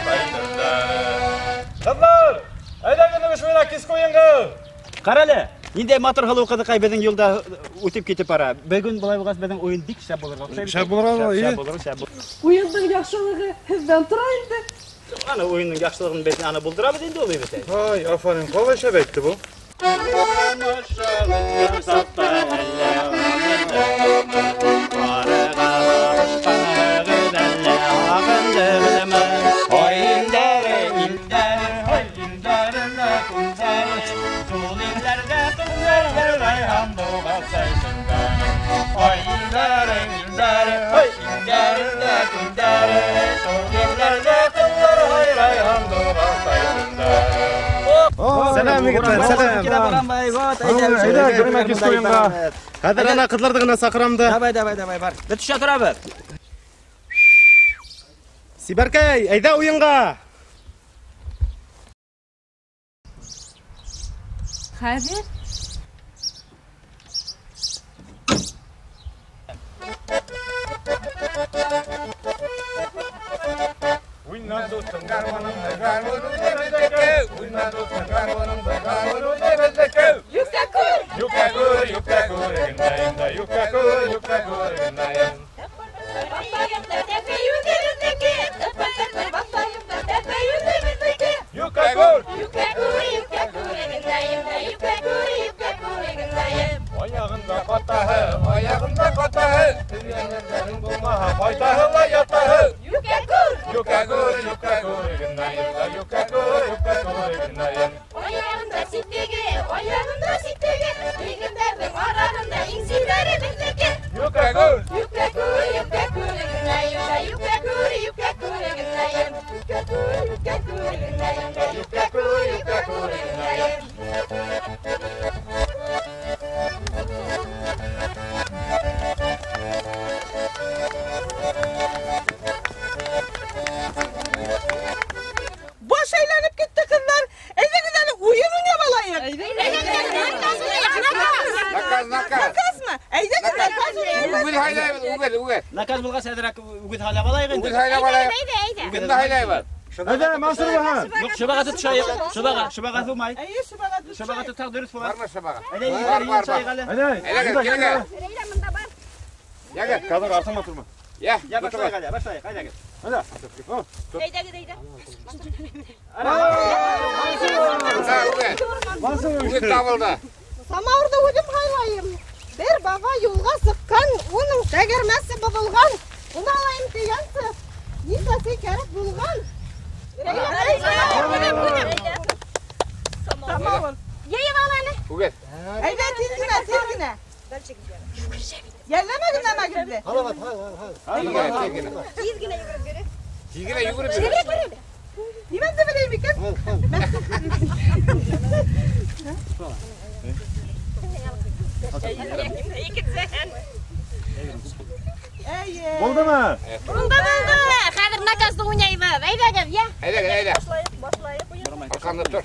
дуҫҡай төндәре. Ҡыҙҙар, әйҙәгеҙ шуйына киске уйынға. Ҡара әле, ниндәй матур һылыу ҡыҙыҡай беҙҙең юлда үтеп китеп бара. Бөгөн былай булғас беҙҙең уйын бик шәп булырға оҡшай. Шәп булырға, Шәп эйе. булыр, шәп булыр. Уйындың яҡшылығы һеҙҙән тора инде. Ана уйындың яҡшылығын беҙ аны булдырабыҙ инде ул бит. Ай, афарин, ҡалай шәп әйтте был. Сәләм, егеттәр, сәләм. Әйҙә, күрмә киске уйынға. Хәҙер ана ҡыҙҙарҙы ғына саҡырам да. Давай, давай, давай, бар. Беҙ төшә торабыҙ. Сибәркәй, әйҙә уйынға. Хәҙер? Уйна, дуҫтым, гармуныңды, гармун үҙебеҙҙеке. Уйна, дуҫтым, гармуныңды, гармун үҙебеҙҙеке. Юкә күр! Юкә күр, юкә күрегендәйем дә, юкә күр, юкә күрегендәйем. Юкә күр! Аяғында ҡатаһы, аяғында ҡатаһы. Тейгәндәрең булмаһа, ҡайтаһы ла ятаһы. Юкә күр, юкә күрегендәйем дә, юкә күр, юкә күрегендәйем. Аяғында ситтеге, аяғында ситтеге, Егеттәрҙең араһында иң сибәре беҙҙеке. Юкә күр! Юкә күр, юкә күрегендәйем дә, юкә күр, юкә күрегендәйем. Юкә күр, юкә күрегендәйем дә, юкә күр, юкә күрегендәйем. Баш әйләнеп китте ҡыҙҙар. Әйҙәгеҙ әле уйын уйнап алайыҡ. Наказ, наказ. Наказмы? Әйҙәгеҙ наказ уйнайбыҙ. Үгеҙ һайлайбыҙ, үгеҙ, үгеҙ. Наказ булғас әҙерәк үгеҙ һайлап алайыҡ инде. Үгеҙ һайлап алайыҡ. Әйҙә, әйҙә. Кемде һайлайбыҙ? Әйҙә, Мансур баһа. Юҡ, шыбаға тотшайыҡ. Шыбаға, шыбаға тумай. Әйе, шыбаға тотшайыҡ. Шыбаға тотһаҡ дөрөҫ була. Бармы шыбаға? Әйҙә, Бар, егеттәр, бар, йыйын бар. әле. Әйҙә, Әйҙәгеҙ, килегеҙ. Йәгеҙ. Ҡыҙҙар, артыңа торма. Йә, Йә, башлайыҡ әле, башлайыҡ, әйҙәгеҙ. Әйҙә. Әйҙәгеҙ, әйҙә. Бына үгеҙ. Мансур, Үгеҙ табылды. Самауырҙы үҙем һайлайым. Бер баба юлға сыҡҡан, уның тәгәрмәсе боҙолған. Уны алайым тигәнсе, нисәсе кәрәк булған. Самауыр. Йыйып ал әле. Үгеҙ. Әйҙә, тиҙ генә, тиҙ генә. Йәлләмәгеҙ нәмәгеҙҙе. Тиҙ генә, тиҙ генә. Тиҙ генә йүгереп бирә. Тиҙ генә йүгереп бир. Нимәне беләйем икән? Әйе. Булдымы? Булды, булды. Хәҙер наказды уйнайбыҙ. Әйҙәгеҙ, йә. Әйҙәгеҙ, әйҙә. Арҡаңда тор.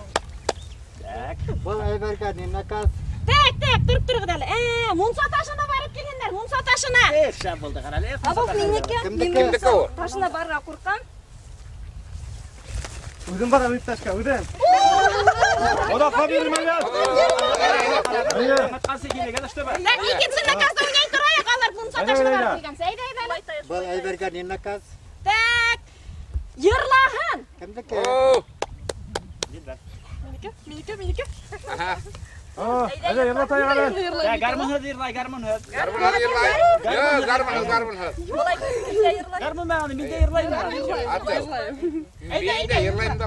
Был әйбергә ни наказ? Так, так, тороп тороғоҙ әле. Мунса ташына барып килгәндәр, мунса ташына. Шәп булды, ҡара әле. Ә был минеке? Кемдеке? Кемдеке ул? Ташына барырға ҡурҡам. Үҙем барам иптәшкә, үҙем. Оҙаҡҡа бирмәгеҙ. Әйе. Матҡансы килгән эштә бар. Так, икенсе наказды уйнай торайыҡ, алар мунса ташына барып килгәнсе. Әйҙә, әйҙә әле. Был әйбергә ни наказ? Так. Йырлаһын. Кемдеке? О, Минеке, минеке, минеке. аһа. Әйҙә, йырлатайыҡ әле. Йә, гармунһыҙ йырлай, гармунһыҙ. Гармунһыҙ йырлай. Юҡ, гармунһыҙ, гармунһыҙ. Гармун менән мин дә йырлайым. Аты. Мин дә йырлайым да.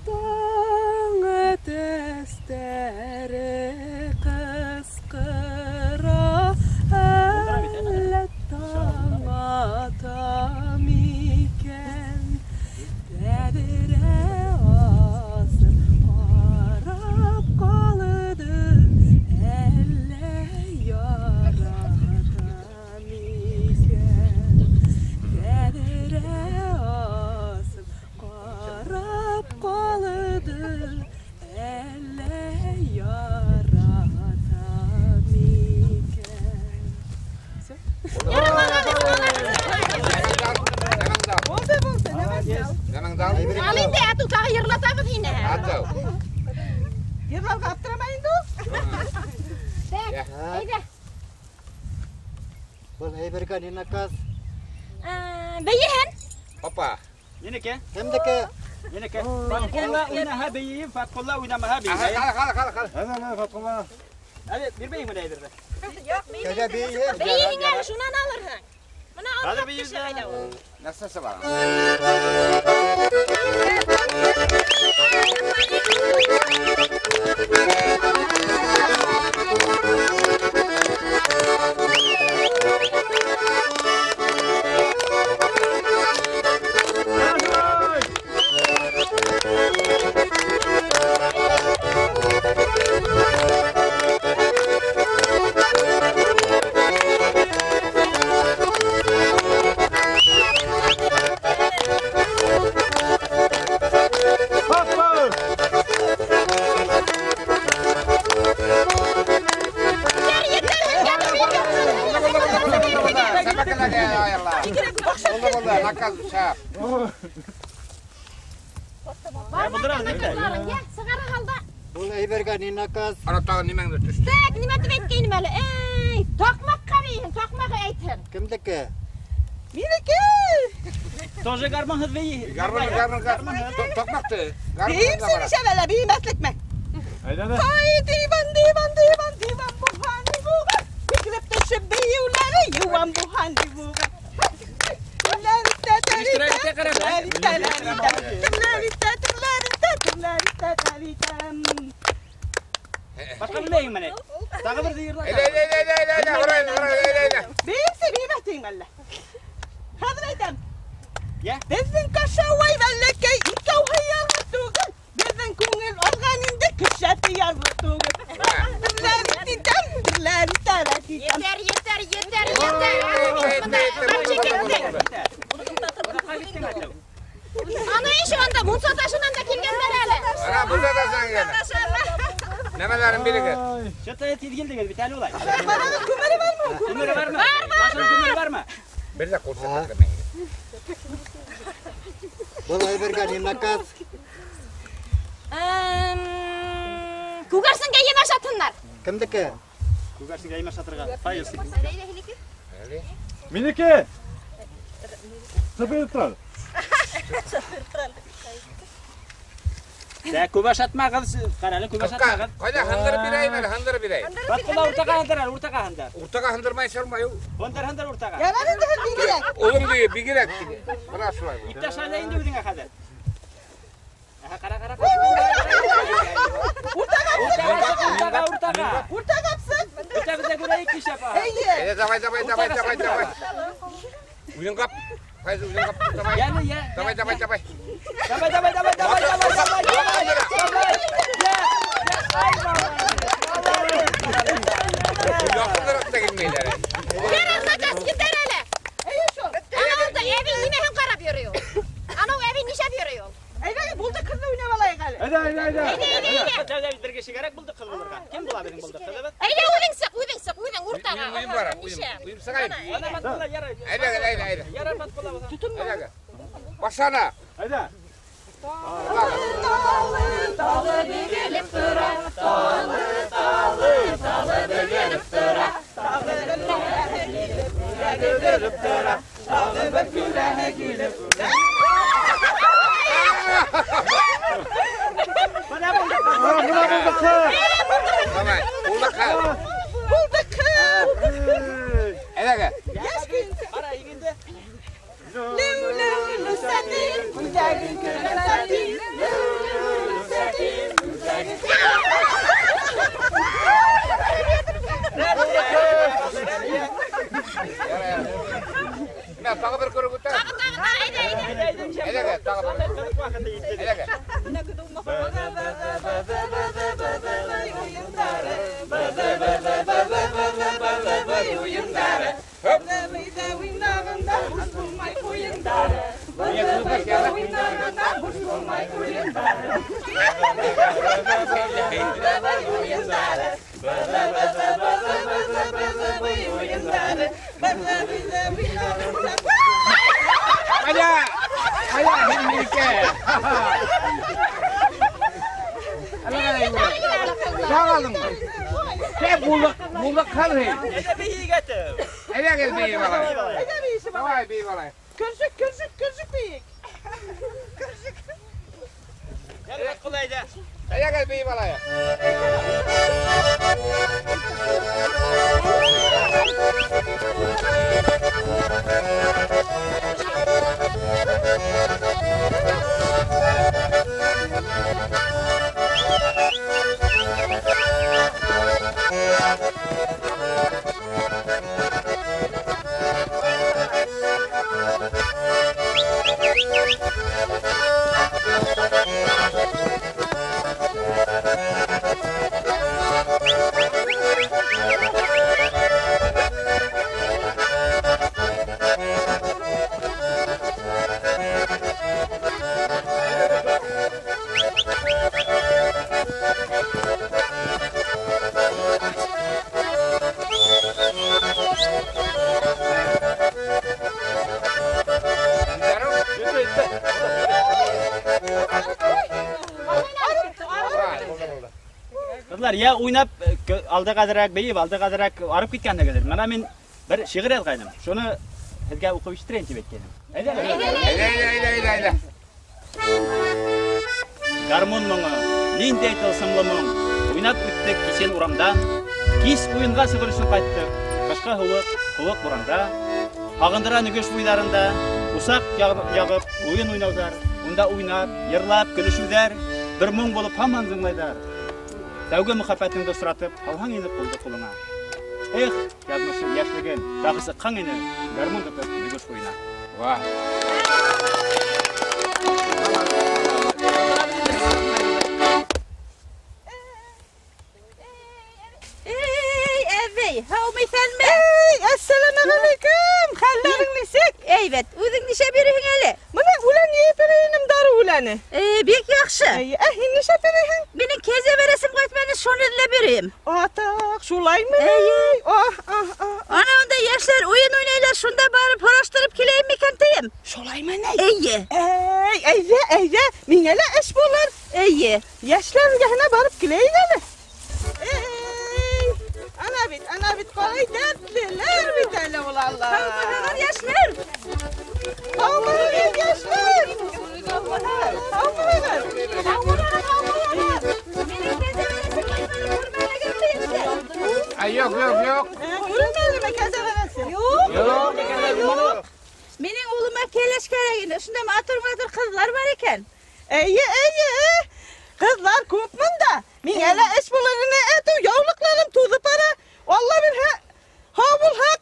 Таң төҫтәре ҡысҡыра, әллә таң ата микән? Тәҙрә асып ҡарап ҡалды, әллә ярата микән? Тәҙрә асып ҡарап Ату тағы йырлатабыҙ һине. Ату. Йырларға аптырамай инде ул. Так, әйҙә. Был әйбергә ни наказ? Бейеһен. Опа. Минеке? Кемдеке? Минеке. Фатҡулла уйнаһа бейейем, Фатҡулла уйнамаһа беймәйем. Ҡара, ҡара, ҡара. Әйҙә, Фатҡулла. Әле бирмәйем әле әйберҙе. Юҡ, беймәйем. Бейеһең әле, шунан алырһың. Бына алып кеше ҡайҙа ул? Нәрсәсе бар? Был әйбергә ни наказ? Ана тағы нимәңде төштө? Так, нимә тип әйткәйнем әле? Эй, таҡмаҡҡа бейеһен, таҡмаҡ әйтһен. Кемдеке? Минеке. Тоже гармонһыҙ бейеһ. Гармон, гармон, гармон. Таҡмаҡты. Бейем сине шәбәлә, беймәҫлекме? Әйҙә. Ай, диван, диван, диван, диван буһан буға. Һикереп төшөп бейеүләре йыуан буһан буға. Башҡа белмәйем әле. Тағы берҙе йырлата. Әйҙә, әйҙә, әйҙә, әйҙә, һорайым, һорайым, әйҙә, әйҙә. Бейемсе беймәҫ тиң әллә. Хәҙер әйтәм. Беҙҙең кашауай бәләкәй, икәү һыярлыҡ түгел. Беҙҙең күңел алған инде кешә тыярлыҡ түгел. Етәр, етәр, етәр, етәр. Бында вообще киттек. Ана иші анда мунса ташынан да килгәндәр әле. Ана мунса ташынан килгәндәр. Нәмәләрен бирегеҙ. Что-то тиҙ килдегеҙ бит әле улай. Баланың күмере бармы? Күмере бармы? Бар, бар. Башының күмере бармы? Бер ҙә күрһәтмәйем. Был әйбергә ни наказ? Күгәрсенгә ем ашатһындар. Кемдеке? Күгәрсенгә ем ашатырға. Файыз. Минеке. Сыпыртыр. Дә күп ашатмағыҙ, ҡара әле, күп ашатмағыҙ. Ҡайҙа һындырып бирәйем әле, һындырып бирәйем. Фатҡулла уртаға һындыр әле, уртаға һындыр. Уртаға һындырмай сормай ул. Һындыр, һындыр уртаға. Ярар инде һеҙ бигерәк. Улым бигерәк. Бына шулай. Иптәш әле инде үҙеңә хәҙер. Аһа, ҡара, ҡара. Уртаға, уртаға, уртаға. Уртаға сыҡ. Бөтәбеҙ ҙә күрәйек кешәп. Эйе. Давай, давай, давай, давай, давай. Үҙең ҡап. Файз, үҙең ҡап. Давай. Давай, давай, давай. Давай, давай, давай, давай, давай, давай, давай. Я, ай, Яҡыныраҡ та килмәйҙәр. Ярар, заказ китәр әле. Эйе шул. Ана унда әбей нимәһен ҡарап йөрөй ул? Анау әбей нишләп йөрөй ул? Әйҙә, булды ҡыҙҙы уйнап алайыҡ әле. Әйҙә, әйҙә, әйҙә. Әйҙә, әйҙә, әйҙә. Тәүҙә бер кеше кәрәк булды ҡыҙ булырға. Кем була беҙҙең булды ҡыҙыбыҙ? Әйҙә, үҙең сыҡ, үҙең сыҡ, үҙең уртаға. Үҙем барам, үҙем. Үҙем сығайым. Ана Фатҡулла, ярай. Әйҙә, әйҙә, әйҙә. Ярай Фатҡулла булһа. Әйҙә. Башлана. Әйҙә. Талы, талы бөгөлөп тора, талы, талы, талы бөгөлөп тора. Тағы бер күрәһе килеп, бөгөлөп тора. Тағы бер күрәһе килеп. Бына булды. Бына булды ҡыҙ. Давай, булды ҡыҙ. Булды ҡыҙ. Әйҙә. Йәш көйөндә. Ҡара, инде. Лү-лү-лү сәтин, күлдәгең көлә сәтин. Лү-лү-лү сәтин, күлдәгең Мә, тағы бер күреп үтә. Тағы, тағы, тағы, әйҙә, әйҙә. Әйҙә, тағы бер. Әйҙә. Ҡайҙа? Ҡайҙа һин минеке? Sağ Sen bulduk kalın. Eve gel beyim alay. Vay beyim alay. Közük közük közük beyik. Közük. Gel kolayca. Eve gel beyim alay. Qızlar ya oynap aldı qadrak, beyip aldı qadrak arıp ketkenligidir. Mana men bir şiir yazganım. Şunu sizga o'qib eshittiray deb aytganim. Ayda. Ayda, ayda, ayda. Garmon моңы, нендей тылсымлы моң. Уйнап үттек кисен урамдан. Кис уйынга сығыр өчен кайттык. Кышкы һыуык, һыуык буранда. Һагындыра Нөгеш буйларында усак ягып уен уйнауҙар, унда уйнап, йырлап, көлөшөүҙәр бер моң булып һаман зыңлайҙар. Тәүге мөхәббәтеңде осратып, алһаң ине ҡулды ҡулыңа. Эх, яҙмышым йәшлеген, тағы сыҡҡан ине, гармун тотоп Нөгеш буйына. Вау. Ey, әбей, һаумы-иҫәнме? Ey, assalomu alaykum. Хәлләрең нисек? Әйбәт. Үҙең нишләп йөрөйһөң әле? Мына үлән йыйып йөрөйем, дарыу үләне. Бик яҡшы. Ә һин нишләп йөрөйһөң? Минең кәзә бәрәсем ҡайтманы, шуны эҙләп йөрөйөм. Атаҡ, шулаймы? Эйе. Ah, ah, ah. Ана унда йәштәр уйын уйнайлар, шунда барып һораштырып киләйем микән тием. Шулаймы ни? Эйе. Ey, әйҙә, әйҙә, миңә лә эш булыр. Эйе. Йәштәр эргәһенә барып киләйек әле. Ey, ана бит, ана бит, ҡалай дәртлеләр бит әле улар. Һаумыһығыҙ, йәштәр. Һаумыһығыҙ, йәштәр. Һаумыһығыҙ. Һаумыһығыҙ, һаумыһығыҙ. Минең кәзә бәрәсем ҡайтманы, күрмәнегеҙме, йәштәр? Ay, yok yok yok. Күрмәнеме кәзә бәрәсен? Юҡ. Yok. Юҡ. Минең улыма кәләш кәрәк ине. Шунда матур-матур ҡыҙҙар бар икән. Эйе, эйе. Ҡыҙҙар күп мында. Миңә лә эш булыр ине, әтеү яулыҡларым туҙып бара. Алла бирһә, һау булһаҡ,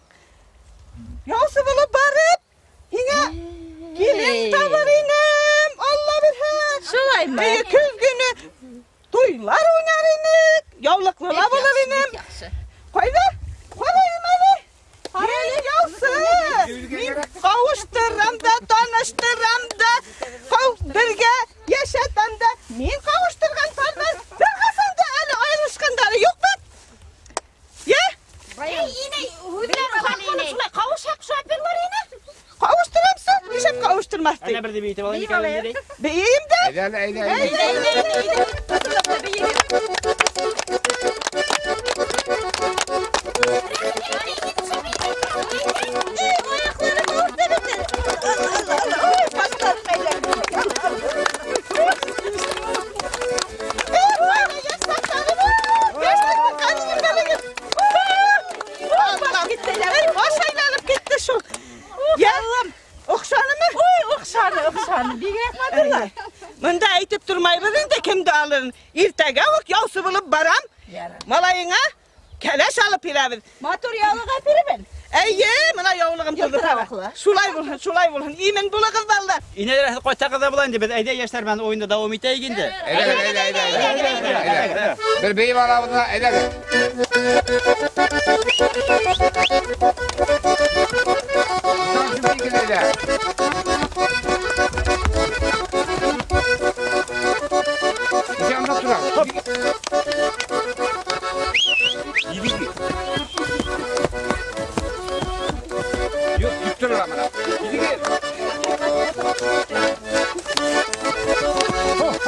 яусы булып барып, һиңә килен табыр инем. Алла бирһә. Шулаймы? Эйе, көҙ көнө туйлар уйнар инек, яулыҡлы ла булыр инем. Яҡшы. Ҡайҙа? Ҡарайым әле. Ҡарайым яусы. Мин ҡауыштырам да, таныштырам да, бергә йәшәтәм дә. Мин ҡауыштырған парҙар бер ҡасан да әле айырылышҡандары юҡ бит. Йә? Эй, инәй, һүҙҙәр хаҡ булып шулай ҡауышһаҡ шоферлар ине. Ҡауыштырамсы? Нишләп ҡауыштырмаҫ ти? Әнә бер бейетеп алайым икән инде. Бейейем дә. Әйҙә, әйҙә, Әйҙә, әйҙә. әйҙә, әйҙә. Ысынлап та бейегеҙ. Аяҡларым ауырта бит. Алла, алла, ой, баштарым әйләнде. Эй, ҡайҙа йәш саҡтарым? Йәшлектең ҡәҙерлелеген. Эй, баш әйләнеп китте шул. Йә, оҡшанымы? Ой, оҡшаны, оҡшаны. Бигерәк матурлар. Мында әйтеп тормайбыҙ инде кемде алырын. Иртәгә үк яусы булып барам. Малайыңа кәләш алып бирәбеҙ. Матур яулыҡ әпермен. Эйе, мына яулығым торҙо. Йылтырауыҡлы. Шулай булһын, шулай булһын. Имен булығыҙ, балалар. Инәләр, һеҙ ҡайтһағыҙ ҙа була инде. Беҙ әйҙә йәштәр менән уйынды дауам итәйек инде. Әйҙә, әйҙә, әйҙә, әйҙә. Әйҙә. Бер бейеп алабыҙ ҙа, әйҙә. Әйҙә. Янда торам. Yok, yükler amına. Gidi gel. Ho, ho.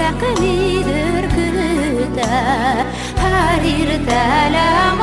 Йөрәк ниҙер көтә, һәр иртәлә.